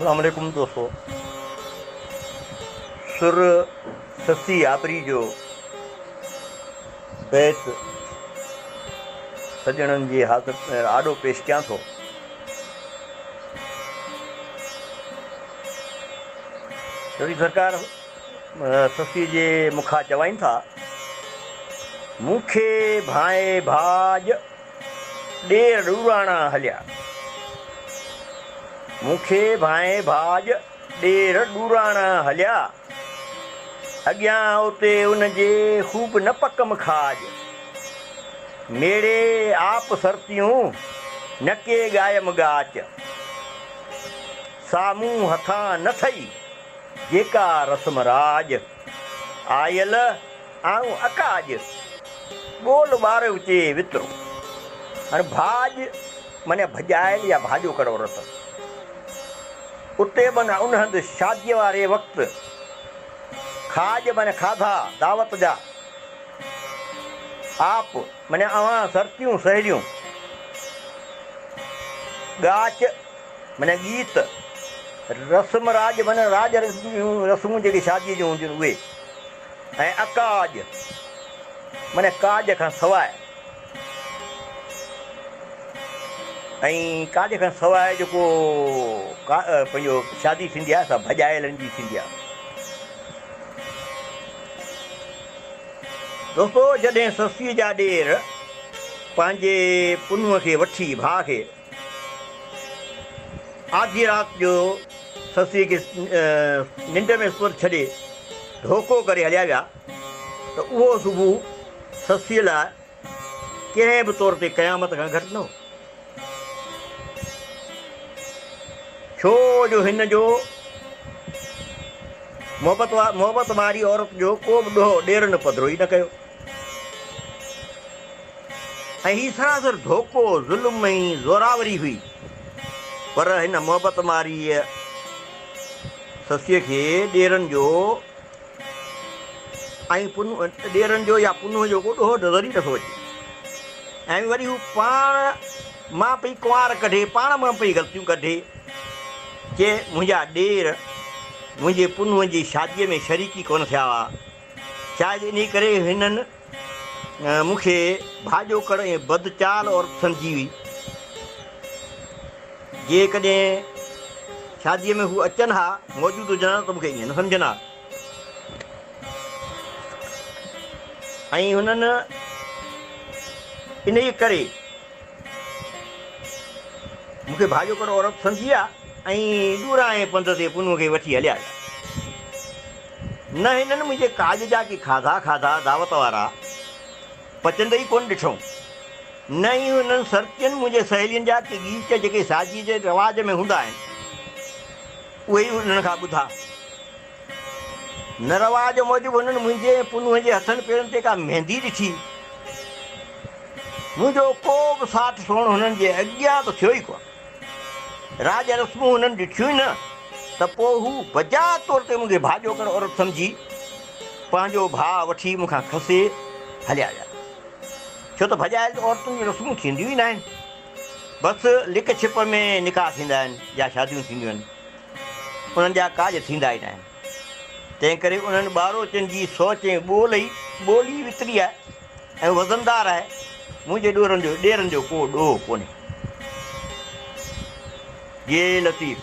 اسلام عليڪم دوستو سر سسي آبري جو بيت سڄڻن جي حاضر آڏو پيش ڪيان ٿو. چوڌري سرڪار سسي جي مکا چوائين ٿا، مون کي ڀانئي ڀاڄ ڏير ڏوراڻا هليا. مون کي ڀانئي ڀاڄ ڏير ڏوراڻا هليا. اڳيان اتي ان جي خوب نه پڪم کاڄ. ميڙي آپ سرتيون نه ڪي ڳايم ڳاچ. سا مون هٿان نه ٿئي جيڪا رسم راڄ. آيل آئون اڪاڄ، ٻول ٻاروچي وترو. هاڻي ڀاڄ معنيٰ ڀڄايل يا ڀاڄوڪڙ عورت. اتي معنيٰ ان هنڌ شاديء واري وقت. کاڄ معنيٰ کاڌا، دعوت جا. آپ معنيٰ اوهان، سرتيون، سهيليون. ڳاچ معنيٰ ڳيت. رسم راڄ معنيٰ راڄ جون رسمون جيڪي شاديء جون هونديون آهن اهي. ۽ اڪاڄ معنيٰ ڪاڄ کان سواء ۽ ڪاڄ کان سواء جيڪو پنهنجو شادي ٿيندي آهي سا ڀڄايلن جي ٿيندي آهي. دوستو جڏهن سسيء جا ڏير پنهنجي پنهونء کي وٺي ڀاء کي آڌيء رات جو سسئيء کي ننڊ ۾ ستل ڇڏي ڌوڪو ڪري هليا ويا ته اهو صبح سسئيء لاء ڪنهن به طور تي قيامت کان گهٽ نه هو. ڇو جو هن جو محبت واري عورت جو ڪو به ڏوهه ڏيرن پڌرو ئي نه ڪيو. ۽ هي سراسر ڌوڪو، ظلم ۽ زوراوري هئي. پر هن محبت ماريء سسيء کي ڏيرن جو ۽ ڏيرن جو يا پنهونء جو ڪو ڏوهه نظر ئي نٿو اچي. ۽ وري هو پاڻ مان پئي ڪنوار ڪڍي، پاڻ مان پئي غلطيون ڪڍي، چي منهنجا ڏير منهنجي پنهونء جي شاديء ۾ شريڪ ئي ڪونه ٿيا هئا. شايد انهيء ڪري هنن مون کي ڀاڄوڪڙ ۽ بدچال عورت سمجهي هئي. جيڪڏهن شاديء ۾ هو اچن ها، موجود هجن ها ته مون کي ائين نه سمجهن ها. ۽ هنن انهيء ڪري مون کي ڀاڄوڪڙ عورت سمجهي ها ۽ ڏورانهين پنڌ تي پنهون کي وٺي هليا ويا. نه هنن منهنجي ڪاڄ جا ڪي کاڌا کاڌا دعوت وارا پچندي ئي ڪونه ڏٺئون، نه ئي هنن سرتين منهنجي سهيلين جا ڪي ڳيچ جيڪي شاديء جي رواج ۾ هوندا آهن، اهي ئي انهن کان ٻڌا. نه رواج موجب هنن منهنجي ۽ پنهونء جي هٿن پيرن تي ڪا ميندي ڏٺي. منهنجو ڪو به ساٺ سوڻ هنن جي اڳيان ته ٿيو ئي ڪونه. راڄ رسمون هنن ڏٺيون ئي نه ته پوء هو بجا طور تي مون کي ڀاڄوڪڙ عورت سمجهي پنهنجو ڀاء وٺي مون کان کسي هليا ويا. ڇو ته ڀڄايل عورتن جون رسمون ٿينديون ئي ناهن. بس لڪ ڇپ ۾ نڪاح ٿيندا آهن يا شاديون ٿينديون آهن. انهن جا ڪاڄ ٿيندا ئي ناهن. تنهن ڪري انهن ٻاروچن جي سوچ ۽ ٻول ئي ٻولي وتري آهي ۽ وزندار آهي. منهنجي ڏورن جو ڏيرن جو ڪو ڏوهه ڪونهي. جي لطيف.